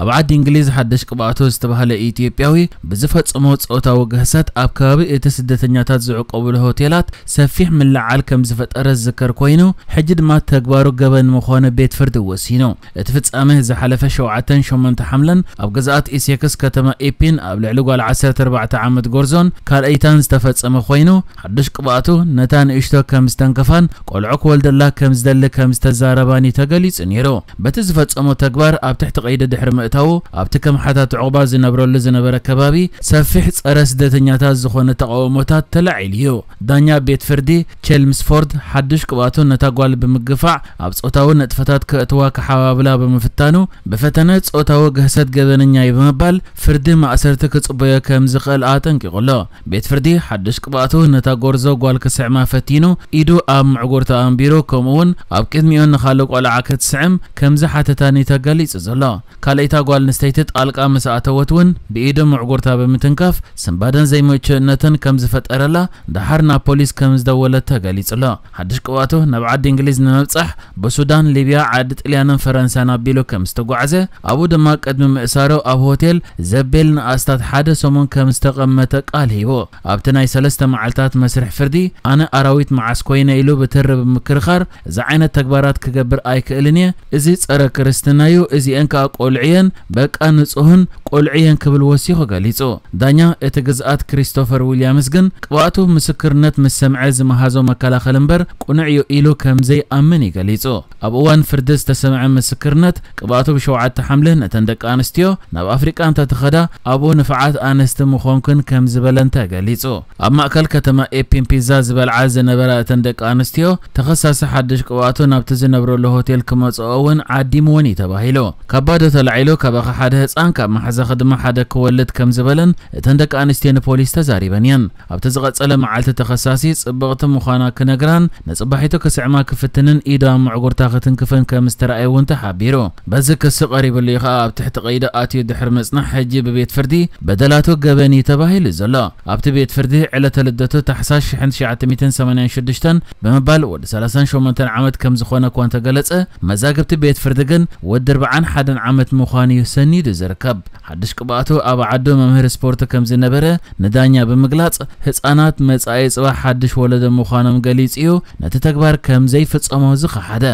ኣብ ዓዲ እንግሊዝ ሓድሽ ቅብኣቱ ዝተባህለ ኢትዮጵያዊ ብዝፈጸሞ ጾታዊ ግህሰት ኣብ ከባቢ እቲ ስደተኛታት ዝዕቆብሉ ሆቴላት ሰፊሕ ምልዓል ከም ዝፈጠረ ዝዝከር ኮይኑ፣ ሕጂ ድማ ተግባሩ ገበን ምዃኑ ቤት ፍርዲ ወሲኑ። እቲ ፍጻመ ዝሓለፈ ሸውዓተን ሸሞንተ ሓምለን ኣብ ግዝኣት ኢሴክስ ከተማ ኤፒን ኣብ ልዕሊ ጓል ዓሰርተ ኣርባዕተ ዓመት ጎርዞን ካልኣይታን ዝተፈጸመ ኮይኑ፣ ሓድሽ ቅብኣቱ ነታ ንእሽቶ ከም ዝተንከፋን ቆልዑ ክወልደላ ከም ዝደሊ ከም ዝተዛረባን እዩ ተገሊጹ ነይሩ። በቲ ዝፈጸሞ ተግባር ኣብ ትሕቲ ቀይዲ ድሕሪ ምእታዉ፣ ኣብቲ ከም ሓታት ዕቑባ ዝነብረሉ ዝነበረ ከባቢ ሰፊሕ ጸረ ስደተኛታት ዝኾነ ተቓውሞታት ተላዒሉ እዩ። ዳኛ ቤት ፍርዲ ቼልምስፎርድ ሓድሽ ቅብኣቱ ነታ ጓል ብምግፋዕ ኣብ ጾታዊ ንጥፈታት ከእትዋ ክሓባብላ ብምፍታኑ፣ ብፈተነ ጾታዊ ግህሰት ገበነኛ እዩ ብምባል ፍርዲ ማእሰርቲ ክጽበዮ ከም ዝኽእል ኣጠንቂቑ ኣሎ። ቤት ፍርዲ ሓድሽ ቅብኣቱ ነታ ጎርዞ ጓል ክስዕማ ፈቲኑ፣ ኢዱ ኣብ ምዕጉርታ ኣንቢሩ፣ ከምኡ እውን ኣብ ቅድሚኡ ንኻልእ ቆልዓ ክትስዕም ከም ዝሓተታን እዩ ተገሊጹ ዘሎ። ካልኣይታ ጓል ኣንስተይቲ ጣልቃ ምስ ኣተወት እውን ብኢዱ ምዕጉርታ ብምትንካፍ ስንባደን ዘይምቹእነትን ከም ዝፈጠረላ ደሓር ናብ ፖሊስ ከም ዝደወለት ተገሊጹ ኣሎ። ሓድሽ ቅብኣቱ ናብ ዓዲ እንግሊዝ ንምብጻሕ ብሱዳን፣ ሊብያ፣ ዓዲ ጥልያንን ፈረንሳን ኣቢሉ ከም ዝተጓዕዘ፣ ኣብኡ ድማ ቅድሚ ምእሳሩ ኣብ ሆቴል ዘቤል ንኣስታት ሓደ ሰሙን ከም ዝተቐመጠ ቃል ሂቡ። ኣብቲ ናይ ሰለስተ መዓልታት መስርሕ ፍርዲ፣ ኣነ ኣራዊት መዓስ ኮይነ ኢሉ ብትሪ ብምክርኻር፣ እዚ ዓይነት ተግባራት ክገብር ኣይክእልን እየ፣ እዚ ጸረ ክርስትና እዩ፣ እዚኤን ከኣ ቆልዑ እየን፣ በቃ ንጹህን ቆልዑ እየን ክብል ወሲኹ ገሊጹ። ዳኛ እቲ ግዝኣት ክሪስቶፈር ዊልያምስ ግን ቅብኣቱ ምስክርነት ምስ ሰምዐ ዝመሃዞ መከላኸሊ እምበር ቅኑዕ እዩ ኢሉ ከም ዘይኣምን እዩ ገሊጹ። ኣብ እዋን ፍርዲ ዝተሰምዐ ምስክርነት ቅብኣቱ ብሸውዓተ ሓምለ ነተን ደቂ ኣንስትዮ ናብ ኣፍሪቃ እንተተኸዳ ኣብኡ ንፍዓት ኣንስቲ ምኾንክን ከም ዝበለን ተገሊጹ። ኣብ ማእከል ከተማ ኤፒን ፒዛ ዝበልዓ ዝነበራ እተን ደቂ ኣንስትዮ፣ ተኸሳሲ ሓድሽ ቅብኣቱ ናብቲ ዝነብረሉ ሆቴል ክመጽኦ እውን ዓዲምወን እዩ ተባሂሉ። ካብ ባዶ ተላዒሉ ካባኺ ሓደ ህጻን፣ ካብ መሓዛኺ ድማ ሓደ ክወልድ ከም ዝበለን እተን ደቂ ኣንስትዮ ንፖሊስ ተዛሪበን እየን። ኣብቲ ዝቐጸለ መዓልቲ ተኸሳሲ ጽብቕቲ ምዃና ክነግራን ንጽባሒቱ ክስዕማ ክፍትንን ኢዱ ኣብ ምዕጉርታ ክትንክፍን ከም ዝተራእየ እውን ተሓቢሩ። በዚ ክሲ ቀሪብሉ እዩ ኸኣ ኣብ ትሕቲ ቀይዲ ኣትዩ ድሕሪ ምጽናሕ ሕጂ ብቤት ፍርዲ በደላቱ ገበን እዩ ተባሂሉ ዘሎ። ኣብቲ ቤት ፍርዲ ዕለተ ልደቱ ታሕሳስ ሽሕን ትሽዓተ ሚእትን ሰማንያን ሽዱሽተን ብምባል ወዲ ሰላሳን ሸሞንተን ዓመት ከም ዝኾነ እኳ እንተገለጸ፣ መዛግብቲ ቤት ፍርዲ ግን ወዲ ኣርብዓን ሓደን ዓመት ምዃኑ እዩ ሰኒዱ ዝርከብ። ሓድሽ ቅብኣቱ ኣብ ዓዱ መምህር ስፖርት ከም ዝነበረ ንዳኛ ብምግላጽ፣ ህጻናት መጻኢ ጽባሕ ሓድሽ ወለዶ ምዃኖም ገሊጹ እዩ ነቲ ተግባር ከም ዘይፍጸሞ ዝኸሓደ።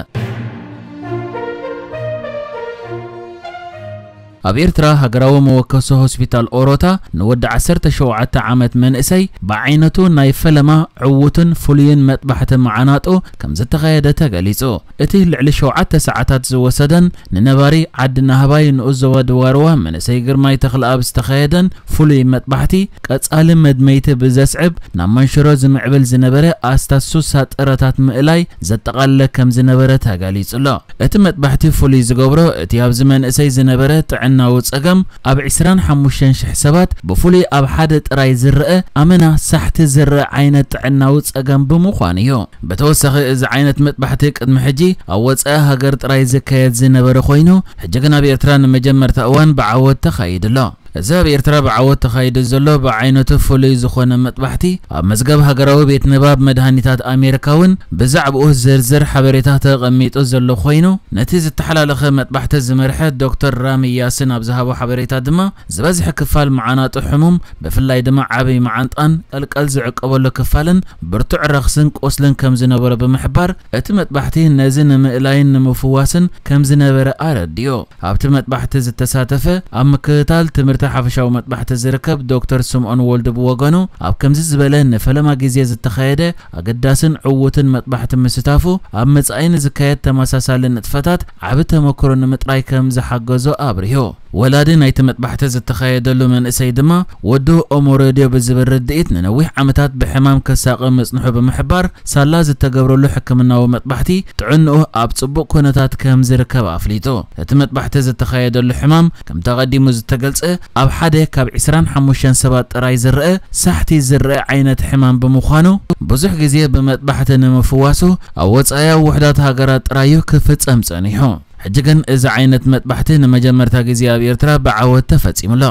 ኣብ ኤርትራ ሃገራዊ መወከሲ ሆስፒታል ኦሮታ ንወዲ ዓሰርተ ሸውዓተ ዓመት መንእሰይ ብዓይነቱ ናይ ፈለማ ዕዉትን ፍሉይን መጥባሕቲ መዓናጡ ከም ዝተኻየደ ተገሊጹ። እቲ ልዕሊ ሸውዓተ ሰዓታት ዝወሰደን ንነባሪ ዓዲ ናህባይ ንኡስ ዞባ ድዋርዋ መንእሰይ ግርማይ ተኽለኣብ ዝተኻየደን ፍሉይ መጥባሕቲ ቀጻሊ መድመይቲ ብዘስዕብ ናብ መንሽሮ ዝምዕብል ዝነበረ ኣስታት ሱሳ ጥረታት ምእላይ ዘጠቓለለ ከም ዝነበረ ተገሊጹ ኣሎ። እቲ መጥባሕቲ ፍሉይ ዝገብሮ፣ እቲ ኣብዚ መንእሰይ ዝነበረ ጥዕናዊ ጸገም፣ ኣብ ዕስራን ሓሙሽተን ሽሕ ሰባት ብፍሉይ ኣብ ሓደ ጥራይ ዝረአ ኣመና ሳሕቲ ዝረአ ዓይነት ጥዕናዊ ጸገም ብምዃኑ እዩ። ብተወሳኺ፣ እዚ ዓይነት መጥባሕቲ ቅድሚ ሕጂ ኣብ ወጻኢ ሃገር ጥራይ ዝካየድ ዝነበረ ኮይኑ፣ ሕጂ ግን ኣብ ኤርትራ ንመጀመርታ እዋን ብዓወት ተኻይዱ ኣሎ። እዚ ኣብ ኤርትራ ብዓወት ተኻይዱ ዘሎ ብዓይነቱ ፍሉይ ዝኾነ መጥባሕቲ፣ ኣብ መዝገብ ሃገራዊ ቤት ንባብ መድሃኒታት ኣሜሪካ እውን ብዛዕባኡ ዝርዝር ሓበሬታ ተቐሚጡ ዘሎ ኮይኑ፣ ነቲ ዝተሓላለኸ መጥባሕቲ ዝመርሐ ዶክተር ራሚ ያስን ኣብ ዝሃቦ ሓበሬታ ድማ፣ ዝበዝሐ ክፋል መዓናጡ ሕሙም፣ ብፍላይ ድማ ዓብይ መዓንጣን ቀልቀል ዝዕቀበሉ ክፋልን ብርቱዕ ረኽስን ቁስልን ከም ዝነበሮ ብምሕባር፣ እቲ መጥባሕቲ ነዚ ንምእላይን ንምፍዋስን ከም ዝነበረ ኣረዲኡ። ኣብቲ መጥባሕቲ ዝተሳተፈ፣ ኣብ ምክትታል ትምህርቲ ሓፈሻዊ መጥባሕቲ ዝርከብ ዶክተር ስምኦን ወልዱ ብወገኑ፣ ኣብ ከምዚ ዝበለ ንፈለማ ግዜ ዝተኻየደ ኣገዳስን ዕዉትን መጥባሕቲ ምስታፉ፣ ኣብ መጻኢ ንዝካየድ ተመሳሳሊ ንጥፈታት ዓቢ ተመክሮ ንምጥራይ ከም ዝሓገዞ ኣብሪሁ። ወላዲ ናይቲ መጥባሕቲ ዝተኻየደሉ መንእሰይ ድማ፣ ወዱ ኦሞ ሬድዮ ብዝብል ርድኢት ንነዊሕ ዓመታት ብሕማም ክሳቐ ምጽንሑ ብምሕባር፣ ሳላ ዝተገብረሉ ሕክምናዊ መጥባሕቲ ጥዕንኡ ኣብ ጽቡቕ ኩነታት ከም ዝርከብ ኣፍሊጡ። እቲ መጥባሕቲ ዝተኻየደሉ ሕማም፣ ከምቲ ኣቐዲሙ ዝተገልጸ፣ ኣብ ሓደ ካብ ዕስራን ሓሙሽተን ሰባት ጥራይ ዝረአ ሳሕቲ ዝረአ ዓይነት ሕማም ብምዃኑ፣ ብዙሕ ግዜ ብመጥባሕቲ ንምፍዋሱ ኣብ ወጻኢያዊ ውሑዳት ሃገራት ጥራይ እዩ ክፍጸም ጸኒሑ። ሕጂ ግን እዚ ዓይነት መጥባሕቲ ንመጀመርታ ግዜ ኣብ ኤርትራ ብዓወት ተፈጺሙ ኣሎ።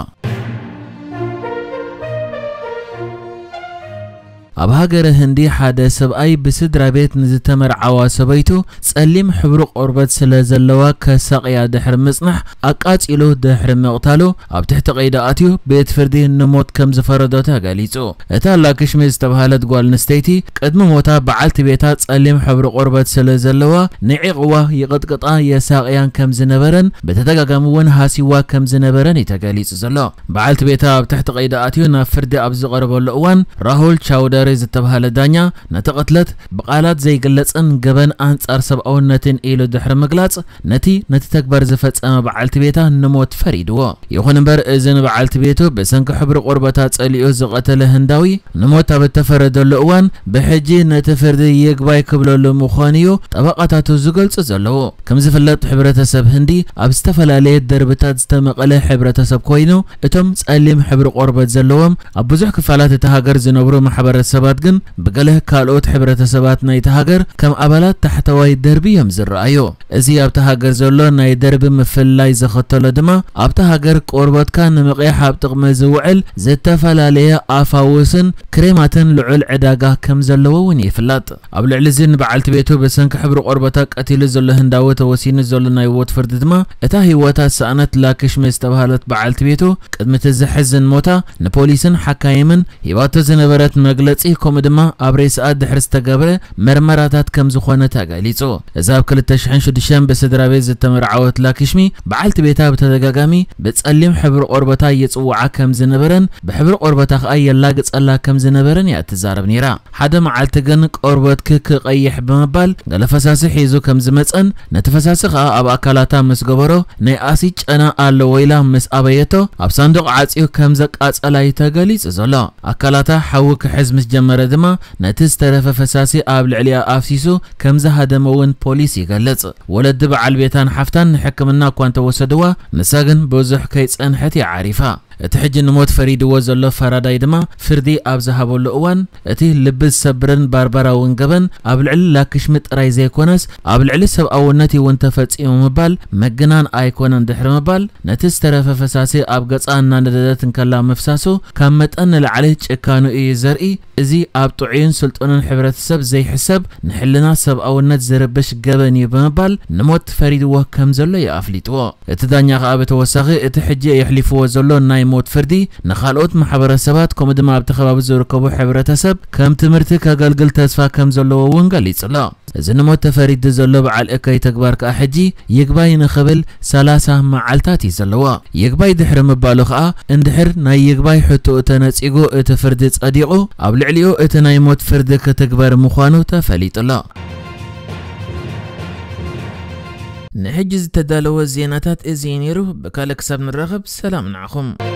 ኣብ ሃገረ ህንዲ ሓደ ሰብኣይ ብስድራ ቤት ንዝተመርዓዋ ሰበይቱ ጸሊም ሕብሪ ቆርበት ስለ ዘለዋ ከሳቕያ ድሕሪ ምጽናሕ ኣቃጺሉ ድሕሪ ምቕታሉ ኣብ ትሕቲ ቀይዲ ኣትዩ ቤት ፍርዲ ንሞት ከም ዝፈረዶ ተገሊጹ። እታ ላክሽሚ ዝተባህለት ጓል ኣንስተይቲ ቅድሚ ሞታ በዓልቲ ቤታ ጸሊም ሕብሪ ቆርበት ስለ ዘለዋ ንዒቕዋ ይቕጥቅጣ የሳቕያን ከም ዝነበረን ብተደጋጋሚ እውን ሃሲዋ ከም ዝነበረን እዩ ተገሊጹ ዘሎ። በዓልቲ ቤታ ኣብ ትሕቲ ቀይዲ ኣትዩ ናብ ፍርዲ ኣብ ዝቐረበሉ እዋን ራሁል ቻውደሪ ዝተባህለ ዳኛ ነቲ ቅትለት ብቓላት ዘይግለጽን ገበን ኣንጻር ሰብኣውነትን ኢሉ ድሕሪ ምግላጽ ነቲ ነቲ ተግባር ዝፈጸመ በዓልቲ ቤታ ንሞት ፈሪድዎ። ይኹን እምበር እዚ ንበዓልቲ ቤቱ ብሰንኪ ሕብሪ ቆርበታ ጸሊኡ ዝቐተለ ህንዳዊ ንሞት ኣብ እተፈረደሉ እዋን ብሕጂ ነቲ ፍርዲ ይግባይ ክብለሉ ምዃኑ እዩ ጠበቓታቱ ዝገልጹ ዘለዉ። ከም ዝፍለጥ ሕብረተሰብ ህንዲ ኣብ ዝተፈላለየ ደርብታት ዝተመቐለ ሕብረተሰብ ኮይኑ እቶም ጸሊም ሕብሪ ቆርበት ዘለዎም ኣብ ብዙሕ ክፋላት እቲ ሃገር ዝነብሩ ማሕበረሰባት ግን ብገለ ካልኦት ሕብረተሰባት ናይቲ ሃገር ከም ኣባላት ታሕተዋይ ደርቢ እዮም ዝረኣዩ። እዚ ኣብቲ ሃገር ዘሎ ናይ ደርቢ ምፍልላይ ዘኸተሎ ድማ ኣብቲ ሃገር ቆርበትካ ንምቕያሕ ኣብ ጥቕሚ ዝውዕል ዝተፈላለየ ኣፋውስን ክሬማትን ልዑል ዕዳጋ ከም ዘለዎ እውን ይፍለጥ። ኣብ ልዕሊ እዚ ንበዓልቲ ቤቱ ብሰንኪ ሕብሪ ቆርበታ ቀቲሉ ዘሎ ህንዳዊ ተወሲኑ ዘሎ ናይ ሞት ፍርዲ ድማ እታ ህይወታ ዝሰኣነት ላክሽሚ ዝተባህለት በዓልቲ ቤቱ ቅድሚ እቲ ዘሕዝን ሞታ ንፖሊስን ሓካይምን ሂባቶ ዝነበረት መግለጺ ከምኡ ድማ ኣብ ሬስኣ ድሕሪ ዝተገብረ መርመራታት ከም ዝኾነ ተገሊጹ። እዛ ኣብ ክልተ ሽሕን ሽዱሽተን ብስድራ ቤት ዝተመርዓወት ላክሽሚ በዓልቲ ቤታ ብተደጋጋሚ ብጸሊም ሕብሪ ቆርበታ ይጽውዓ ከም ዝነበረን ብሕብሪ ቆርበታ ከኣ የላግጸላ ከም ዝነበረን እያ ትዛረብ ነይራ። ሓደ መዓልቲ ግን ቆርበትኪ ክቐይሕ ብምባል ገለ ፈሳሲ ሒዙ ከም ዝመጸን ነቲ ፈሳሲ ከኣ ኣብ ኣካላታ ምስ ገበሮ ናይ ኣሲድ ጨና ኣለዎ ኢላ ምስ ኣበየቶ ኣብ ሳንዱቕ ዓጽዩ ከም ዘቃጸላ እዩ ተገሊጹ ዘሎ። ኣካላታ ሓዊ ክሕዝ ምስ ጀመረ ድማ ነቲ ዝተረፈ ፈሳሲ ኣብ ልዕሊኣ ኣፍሲሱ ከም ዝሃደመ እውን ፖሊስ ይገልጽ። ወለዲ በዓል ቤታን ሓፍታን ንሕክምና እኳ እንተወሰድዋ ንሳ ግን ብዙሕ ከይጸንሐት እያ ዓሪፋ። እቲ ሕጂ ንሞት ፈሪድዎ ዘሎ ፈራዳይ ድማ ፍርዲ ኣብ ዝሃበሉ እዋን እቲ ልቢ ዝሰብርን ባርባራውን ገበን ኣብ ልዕሊ ላክሽሚ ጥራይ ዘይኮነስ ኣብ ልዕሊ ሰብኣውነት እውን ተፈጺሙ ምባል ምግናን ኣይኮነን ድሕሪ ምባል ነቲ ዝተረፈ ፈሳሲ ኣብ ገጻ እናነደደት እንከላ ምፍሳሱ ካብ መጠን ንላዕሊ ጭካኑ እዩ ዘርኢ። እዚ ኣብ ጥዑይን ስልጡንን ሕብረተሰብ ዘይሕሰብ ንሕልና ሰብኣውነት ዝርብሽ ገበን እዩ ብምባል ንሞት ፈሪድዎ ከም ዘሎ እዩ ኣፍሊጥዎ። እቲ ዳኛ ከኣ ብተወሳኺ እቲ ሕጂ የሕሊፍዎ ዘሎ ናይ ሞት ፍርዲ ንኻልኦት ማሕበረሰባት ከምኡ ድማ ኣብቲ ከባቢ ዝርከቡ ሕብረተሰብ ከም ትምህርቲ ከገልግል ተስፋ ከም ዘለዎ እውን ገሊጹ ኣሎ። እዚ ንሞት ተፈሪዱ ዘሎ በዓል እከይ ተግባር ከኣ ሕጂ ይግባይ ንኽብል ሰላሳ መዓልታት እዩ ዘለዎ። ይግባይ ድሕሪ ምባሉ ከኣ እንድሕር ናይ ይግባይ ሕቶኡ ተነጺጉ እቲ ፍርዲ ጸዲቑ ኣብ ልዕሊኡ እቲ ናይ ሞት ፍርዲ ክትግበር ምዃኑ ተፈሊጡ ኣሎ። ንሕጂ ዝተዳለወ ዜናታት እዚ እዩ ነይሩ። ብካልእ ክሳብ ንራኸብ ሰላም ንዓኹም።